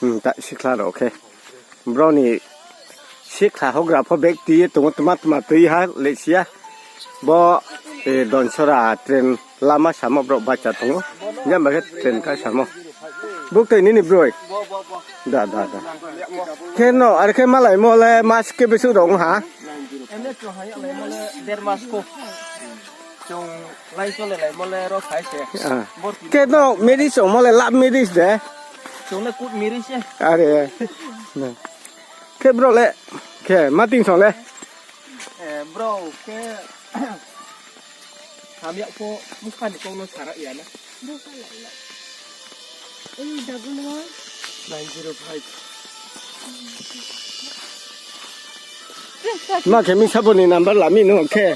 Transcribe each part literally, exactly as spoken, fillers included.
Hmm, ta sikhla rao khe. Brao ni sikhla houhgra pho bag tui ye tong ou, tma tma tui ha le si ya. Bo, eh, Donsora train lama samo brao bacha tong ou. Jang ba khe train ka samo. Buktui nini broi. Da, da, da. Khe no, are khe malaimo le mas khe besuh rao ong ha? Ene chung haya laimo le der mas ko. Chung lai chole laimo le ro phai se. Ah. Khe no marriage ongmo le love marriage de? Chung le court marriage se. Are. Khe brao le, khe ma ting song le? Eh, brao khe hamya pho mukha ni kau no sara ya na. Nine zero five. Ma khe mi sabo ni number lami no khe.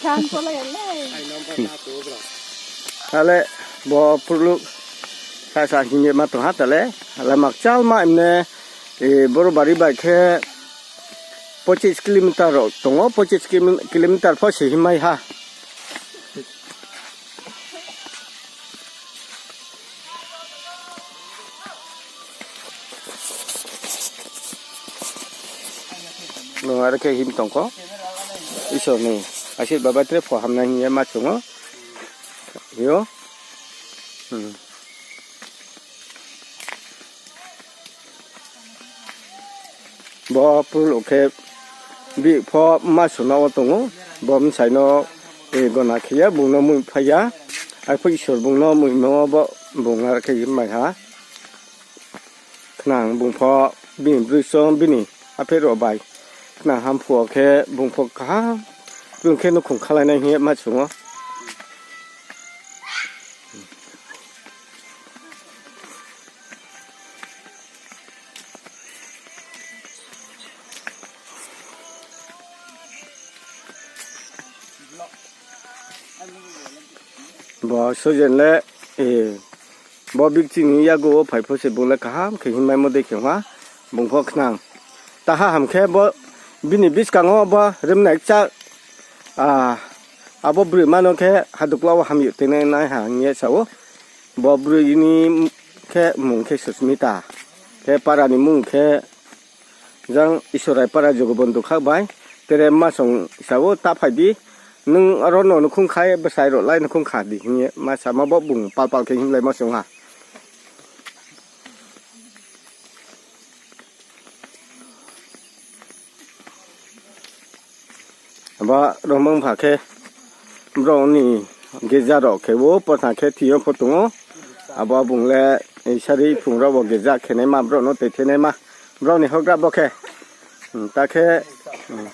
Ai number na to bra. Tale bo purlu sa sa hing ye ma tong ha tale. Ale makchal ma emne, eh, Borobari bai khe pochis kilometer rao tong ou, pochis kilometer pho se himai ha. Nung are khe him tong kho. Isor ni asirbad bai tre pho hamnai hing ye ma chung ou. Yo. Hmm. Bo purlo khe bihih pho ma suna wo tong ou. Bo bsai no, eh, gona khe ye bung no mui phai ya. Arphuh Isor bung no muimo bo bung are khe him mai ha. Khnang bung pho bini broi song bini aphe rao bai. Khnang hamphu wo khe bung pho kaham. Bung khe nouhkhong khalai nai hing ye ma chung ou. Bo sojen le, eh, bo bikching ni yagu wo phai pho se bung le kaham khe himmaimo dei khe ong ha, bung pho khnang. Taha ham khe bo bini buskang wo bo rimnai kcha, ah, abo broima no khe hadukla wo hamyag tuinai nai ha hing ye sa ou. Bo broi ni khe mmung khe Susmita. Khe para ni mmung khe jang Isorai para Jogobondhu Khak bai. Tere ma song sa ou, ta phai di. Nung aro no nouhkhong kha ye bsai rao lai nouhkhong kha di hing ye ma sama bo bung pal pal khe himlai ma song ha. Abo romang pha khe brao ni girja rao khe wo portha khe thing yo pho tong ou. Abo bung le, eh, sari phung rao wo girja khenaima brao no tuithinaima. Brao ni houhgra bo khe. Hmm, ta khe, hmm,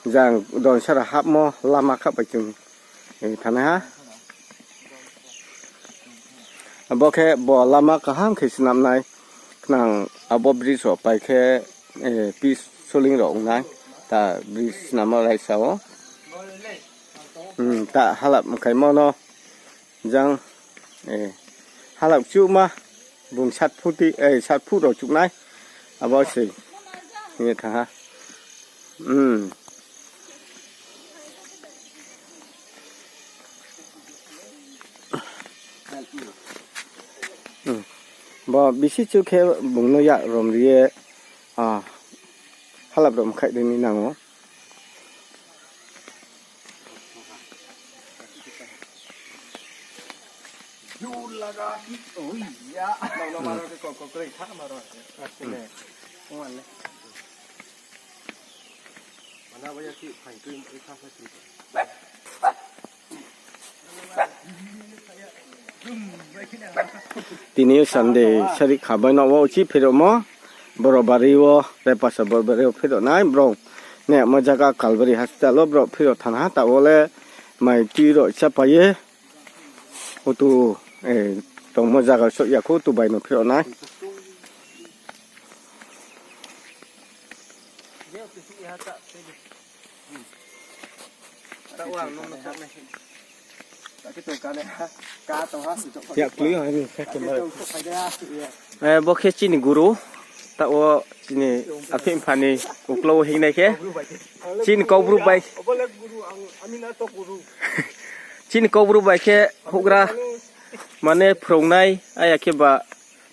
jang Donsora hapmo lama kha bai chung, eh, thanai ha. Abo khe bo lama kaham khe snam nai. Khnang abo bridge rao pai khe, eh, pis soling rao ong nai. Ta bridge snammo raisa ou. Hmm, ta halap mkhaimo no jang, eh, halap chuhma bung sat foot, eh, sat foot rao chuh nai. Abo se hing ye thanng ha. Hmm. Hmm. Bo bisi chuh khe bung no yak rom ri ye, ah, halap rom khaih ri ni nang ou. Tini yo Sunday, sari kha bai no wo uchih phiramo, Borobari wo, Repasa Borobari wo phiro nai, brao. Nemo zaga Calvary Hospital wo brao phiro thanng ha, taoh wo le mai tui rao chapai ye. Utu, eh, tongmo zaga souh ya kho, utu bai no phiro nai. Yak kli yo, ani khe camera. Eh, bo khe chini guru, taoh wo chini aphi mpha ni uklau wo hingnai khe. Chini Kaubru bai. Chini Kaubru bai khe houhgra mane phrungnai, aya khe ba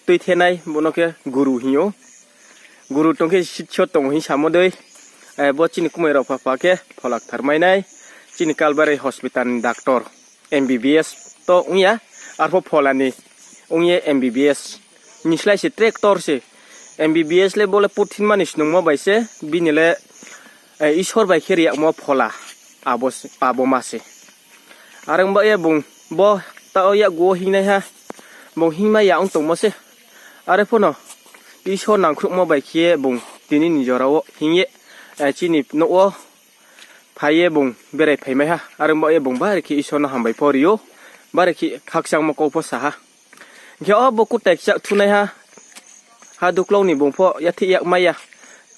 tuithenai, bo no khe guru hing ou. Guru tong khe sitso tong hing samo dei, bo chini kumui rao pha pha khe phola kthar mai nai. Chini Calvary Hospital ni doctor, M B B S to ong ya, arpho phola ni ong ye M B B S ni slái se tre ktor se. M B B S le bo le purthima ni snungmo bai se, bini le Isor bai khe ri yagmo phola, abo ma se. Are ong ba ye bung bo taoh wo yakgu wo hingnaiha, bung hingmai ya ong tongmo se. Are pho no Isor nangkhruhmo bai khe ye bung tini ni jora wo hing ye chini nouh wo phai ye bung berai phaimai ha. Are ong ba ye bung bari khe Isor no hambai pho ri ou, bari khe khakchangmo kau pho sa ha. Hing khe o bo kutai kchak thunaiha, ha duklau ni bung pho yathih yak mai ya,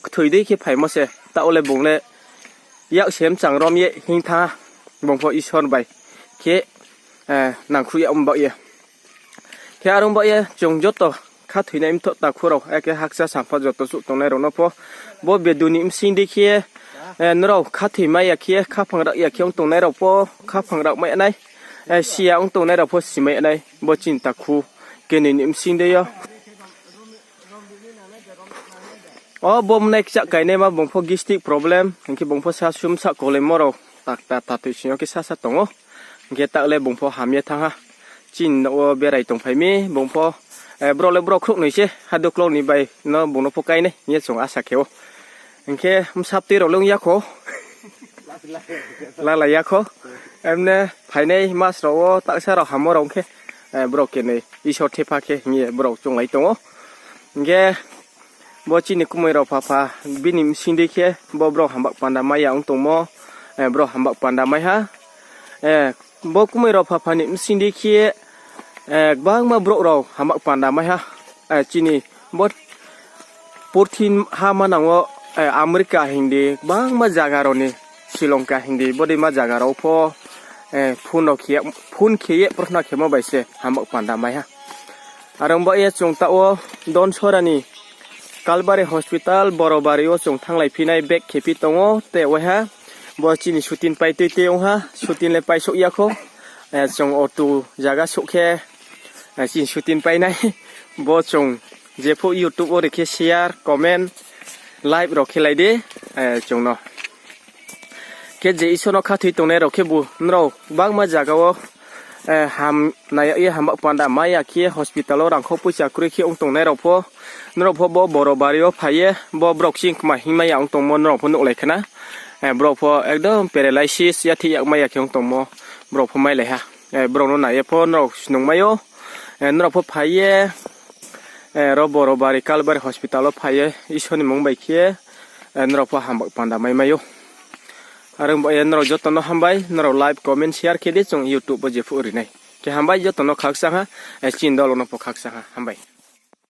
kthoi dei khe phaimo se, taoh le bung le yak se mchang rom ye hing thanng ha, bung pho Isor bai khe nangkhruh yag ong ba ye. Khe are ong ba ye chung joto khathoinai mthoh takhu rao, akhe hakcha sampha joto chouh tongnai rao no pho, bo bedu ni bsing dei khe nrao khathoimai ya khe, khaphang rag ya khe ong tongnai rao pho, khaphang rag mai ya nai, si ya ong tongnai rao pho simai ya nai, bo chini takhu kenoi ni bsing dei yo. O bo mnai kchak kainaima bung pho gastric problem, hing khe bung pho sa sum sa kolaimo rao, takta tatoi sing yo khe sasa tong ou. Hing khe taoh le bung pho ham ye thanng ha. Chini nouh wo berai tongphai mi, bung pho, brao le brao khrouhnoi se, ha duklau ni bai no bung no pho kái nai hing ye chung asa khe ou. Hing khe bsaptui rao le ong ya kho, lalai ya kho. Emne phainai mas rao wo taksa rao hammo rao ong khe, brao kenoi Isor thepha khe hing ye brao chounglai tong ou. Hing khe bo chini kumui rao pha pha, bini bsing dei khe bo brao hambak panda mai ya ong tongmo, brao hambak panda mai ha. Bo kumui rao pha pha ni bsing dei khe gbangma brouh rao hambak panda mai ha. Chini bo purthima manang wo, America hing di, gbangma zaga rao ni, Sri Lanka hing di, bodeima zaga rao pho, phone khe ye prarthana khemo bai se hambak panda mai ha. Are ong ba ye chung taoh wo Donsora ni Calvary Hospital Borobari wo chung thannglai phi nai, bag khe phi tong ou, te waiha bo chini shooting pai tui tui ong ha, shooting le paisouh ya kho. Chung auto zaga souh khe chini shooting pai nai. Bo chung jephuh YouTube wo ri khe share, comment, like rao khe lai di, chung no. Khe je Isor no khathoi tongnai rao khebu nrao gbangma zaga wo ham nai yag ye hambak panda mai ya khe hospital wo rangkhau poicha kroi khe ong tongnai rao pho, nrao pho bo Borobari wo phai ye bo brao kching kma hingmai ya ong tongmo nrao pho nuhlai khna. Brao pho ekdom paralysis, yathih yak mai ya khe ong tongmo, brao pho mailai ha. Brao no nai ye pho nrao snungmai ou. Nrao pho phai ye ro Borobari Calvary Hospital wo phai ye Isor ni mmung bai khe nrao pho hambak panda mai mai ou. Are ong ba ye nrao joto no hambai, nrao like, comment, share khe di, chung YouTube wo jephuh ri nai. Khe hambai joto no khakchang ha, chini dol no pho khakchang ha, hambai.